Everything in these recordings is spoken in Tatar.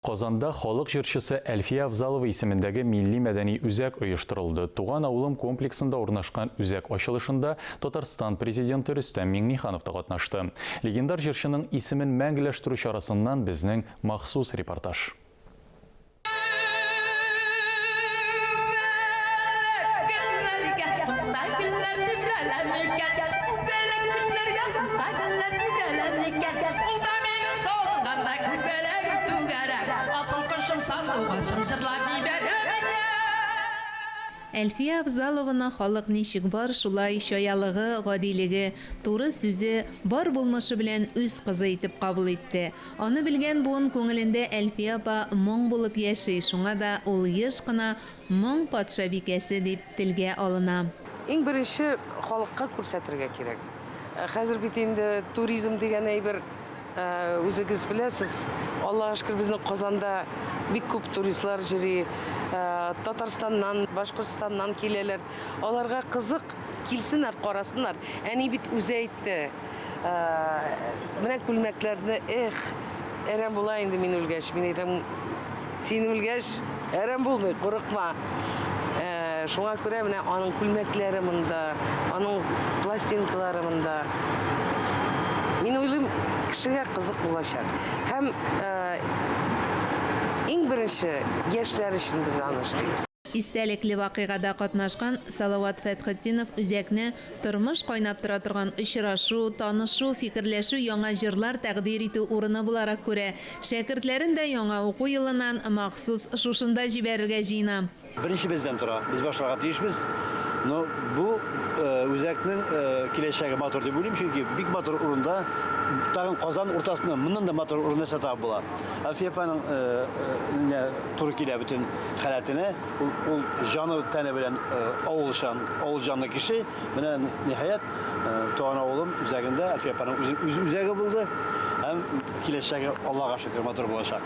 Казанда халык җырчысы Әлфия Авзалова исемендәге милли-мәдәни үзәк оештырылды. Туган авылым комплексында урнашкан үзәк ачылышында Татарстан Президенты Рөстәм Миңнеханов та катнашты. Легендар җырчының исемен мәңгеләштерү чарасыннан безнең махсус репортаж. Әлфия Авзалованы халык ничек бар, шулай чаялыгы, гадилеге, туры сүзе, бар булмышы белән үз кызы итеп кабул итте. Аны белгән буын күңелендә Әлфия апа моң булып яши, шуңа да ул еш кына Моң патшабикәсе дип телгә алына. Иң беренче халыкка күрсәтергә кирәк. Хәзер бит инде туризм дигән әйбер, үзегез беләсез, Аллага шөкер, безнең Казанда бик күп туристлар йөри. Татарстаннан, Башкортстаннан киләләр. Аларга кызык, килсеннәр, карасыннар. Әни бит үзе әйтте, менә күлмәкләрне, эх, әрәм була инде мин үлгәч. Мин әйтәм, син үлгәч, әрәм булмый, курыкма. Шуңа күрә менә аның күлмәкләре монда, аның пластинкалары монда. Мин уйлыйм, кешегә кызык булачак. Һәм иң беренче яшьләр өчен без аны эшлибез. Истәлекле вакыйгада катнашкан Салават Фәтхетдинов үзәкне тормыш кайнап тора торган очрашу, танышу, фикерләшү, яңа җырлар тәкъдир итү урыны буларак күрә. Шәкертләрен дә яңа уку елыннан махсус шушында җибәрергә җыена. Беренче бездән тора, без башларга тиешбез. Но бу үзәкнең киләчәге матур дип уйлыйм, чөнки бик матур урында, тагын Казан уртасында моннан да матур урын нәрсә табып була. Әлфия апаның туры килә бөтен халәтенә. Ул җаны тәне белән авылчан, авыл җанлы кеше. Менә ниһаять туган авылым үзәгендә Әлфия апаның үз үзәге булды. Һәм киләчәге Аллага шөкер матур булачак.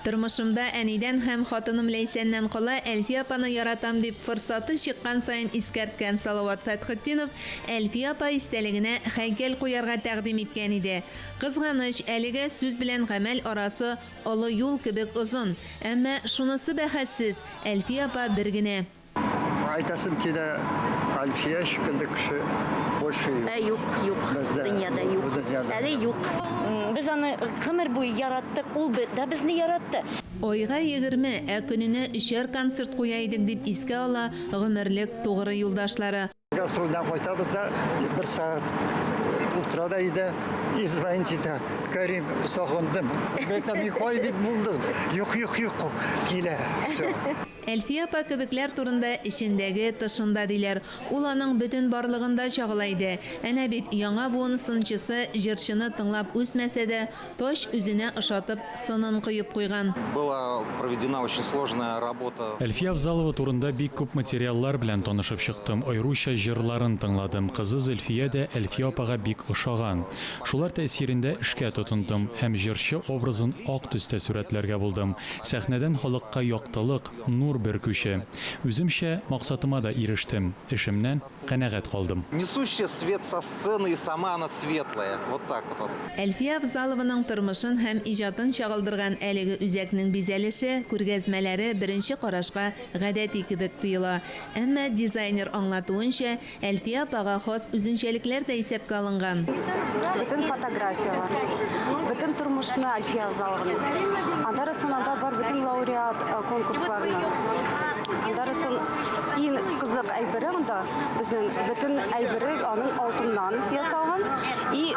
Тормышымда әнидән һәм хатыным Ләйсәннән кала Әлфия апаны яратам, дип форсаты чыккан саен искәрткән Салават Фәтхетдинов Әлфия апа истәлегенә һәйкәл куярга тәкъдим иткән иде. Кызганыч, әлегә сүз белән гамәл арасы олы юл кебек озын. Әмма шунысы бәхәссез, Әлфия апа бер генә. Айтасым килә, Альфия шикелле кеше больше юк. Ә юк, юк. Бездә, Дөньяда юк. бу дөньяда. Әле юк. Без аны гомер буе яраттык, ул да безне яратты. Айга 20, ә көненә өчәр концерт куя идек, дип искә ала гомерлек тугры юлдашлары. Гастрольдән кайтабыз да, бер сәгать утыра да өйдә, и звонит итә. Карим, сагындым. Мин әйтәм, йоклый бит булды. Юк, юк, юк, килә. Все. Әлфия апа кебекләр турында эчендәге, тышында диләр. Ул аның бөтен барлыгында чагыла иде. Әнә бит, яңа буын сынчысы җырчыны тыңлап үсмәсә дә, тач үзенә ошатып, сынын коеп куйган. Была проведена очень сложная работа. Әлфия Авзалова турында бик күп материаллар белән танышып чыктым, аеруча җырларын тыңладым. Кызы Зөлфия дә Әлфия апага бик ошаган. Шулар тәэсирендә эшкә тотындым һәм җырчы образын ак төстә сурәтләргә булдым. Сәхнәдән халыкка яктылык, нур бөркүче. Үземчә, максатыма да ирештем. Эшемнән канәгать калдым. Несущая свет со сцены, и сама она светлая. Вот так вот. Әлфия Авзалованың тормышын һәм иҗатын чагылдырган әлеге үзәкнең бизәлеше, күргәзмәләре беренче карашка гадәти кебек тоела. Әмма дизайнер аңлатуынча, Әлфия апага хас үзенчәлекләр дә исәпкә алынган. Бөтен фотографияләр, бөтен тормышны Әлфия Авзалованың. Аннары соң анда бар бөтен лауреат конкурсларны. Аннары соң иң кызык әйбере анда безнең бөтен әйбере аның алтыннан ясалган и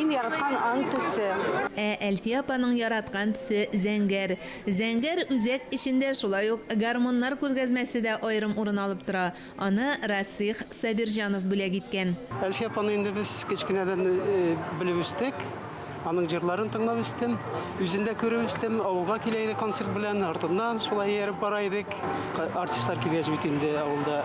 иң яраткан аның төсе. Ә Әлфия апаның яраткан төсе зәңгәр. Зәңгәр үзәк эчендә шулай ук гармуннар күргәзмәсе дә аерым урын алып тора. Аны Расих Сабирҗанов бүләк иткән. Әлфия апаны инде без кечкенәдән белеп үстек. Аның җырларын тыңлап үстем. Үзен дә күреп үстем. Авылга килә иде концерт белән, артыннан шулай ияреп бара идек. Артистлар килгәч бит инде авылда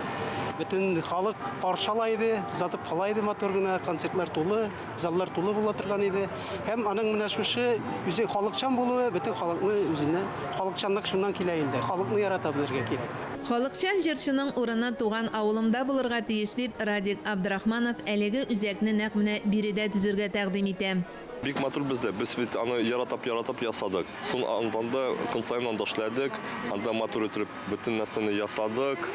бөтен халык каршы ала иде, озатып кала иде матур гына, концертлар тулы. Заллар тулы була торган иде. Һәм аның менә шушы үзе халыкчан булуы, бөтен халыкны үзенә, халыкчанлык шуннан килә инде. Халыкны ярата белергә кирәк. Халыкчан җырчының урыны туган авылымда булырга тиеш, дип Радик Абдрахманов әлеге үзәкне нәкъ менә биредә төзергә тәкъдим итә. Бик матур бездә. Без бит аны яратап-яратап ясадык. Сон анда көн саен анда эшләдек. Анда матур итеп бөтен нәрсәне ясадык.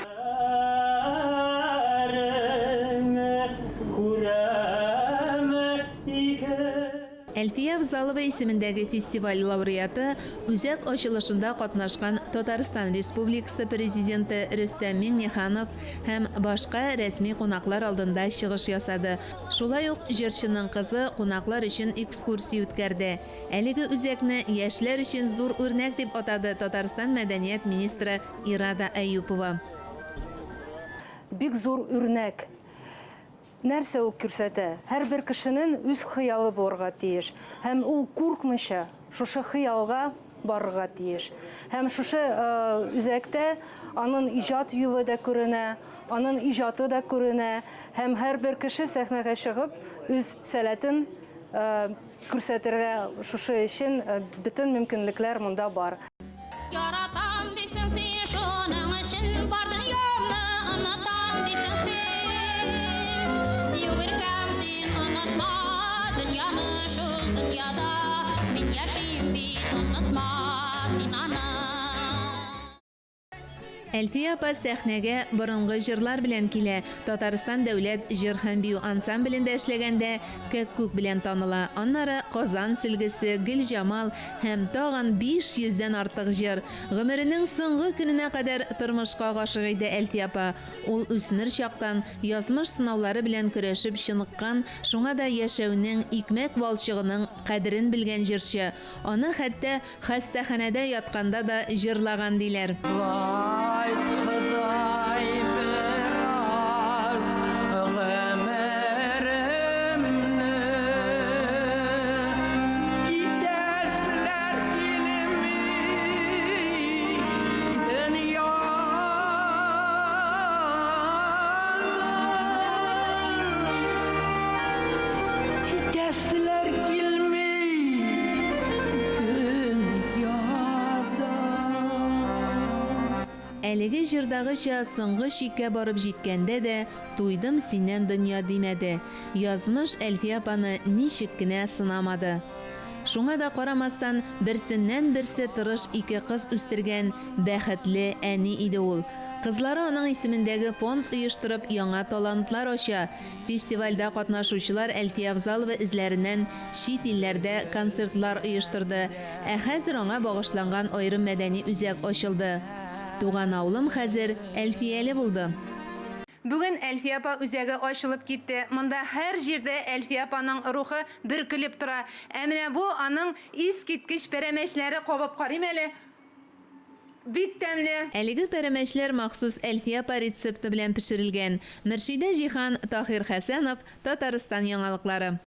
Әлфия Авзалова исемендәге фестиваль лауреаты, үзәк ачылышында катнашкан Татарстан Республикасы Президенты Рөстәм Миңнеханов һәм башка рәсми кунаклар алдында чыгыш ясады. Шулай ук җырчының кызы кунаклар өчен экскурсия үткәрде. Әлеге үзәкне яшьләр өчен зур үрнәк дип атады Татарстан мәдәният министры Ирада Әюпова. Бик зур үрнәк. Нәрсә ул күрсәтә? Һәрбер кешенең үз хыялы булырга тиеш. Һәм ул куркмыйча шушы хыялга барырга тиеш. Һәм шушы үзәктә аның иҗат юлы да күренә, аның иҗаты да күренә. Һәм һәрбер кеше сәхнәгә чыгып үз сәләтен күрсәтергә шушы өчен бөтен мөмкинлекләр монда бар. Яратам дисең син, шуның өчен бар дөньямны онытам дисең син. Юк, син онытма дөньяны, шул дөньяда мин яшим бит, онытма син аны. Әлфия апа сәхнәгә борынгы җырлар белән килә. Татарстан дәүләт җыр һәм бию ансамблендә эшләгәндә Кәккүк белән таныла. Аннары Казан сөлгесе, Гөлҗамал һәм тагын 500 дән артык җыр. Гомеренең соңгы көненә кадәр тормышка гашыйк иде Әлфия апа. Ул үсмер чактан язмыш сынаулары белән көрәшеп чыныккан, шуңа да яшәүнең, икмәк валчыгының кадерен белгән җырчы. Аны хәтта хастаханәдә ятканда да җырлаган диләр. Ходай бераз гомеремне китәселәр килми дөньядан. Китәселәр килми дөньядан. Әлеге җырдагыча соңгы чиккә барып җиткәндә дә туйдым синнән дөнья димәде. Язмыш Әлфия апаны ничек кенә сынамады. Шуңа да карамастан, берсеннән-берсе тырыш ике кыз үстергән бәхетле әни иде ул. Кызлары аның исемендәге фонд оештырып яңа талантлар ача. Фестивальдә катнашучылар Әлфия Авзалова эзләреннән чит илләрдә концертлар оештырды. Ә хәзер аңа багышланган аерым мәдәни үзәк ачылды. Туган авылым хәзер Әлфияле булды. Бүген Әлфия апа үзәге ачылып китте. Монда һәр җирдә Әлфия апаның рухы бөркелеп тора. Ә менә бу аның искиткеч пәрәмәчләре кабып карыйм әле. Бик тәмле. Әлеге пәрәмәчләр махсус Әлфия апа рецепты белән пешерелгән. Мөршидә Җиһан, Таһир Хәсәнов, Татарстан яңалыклары.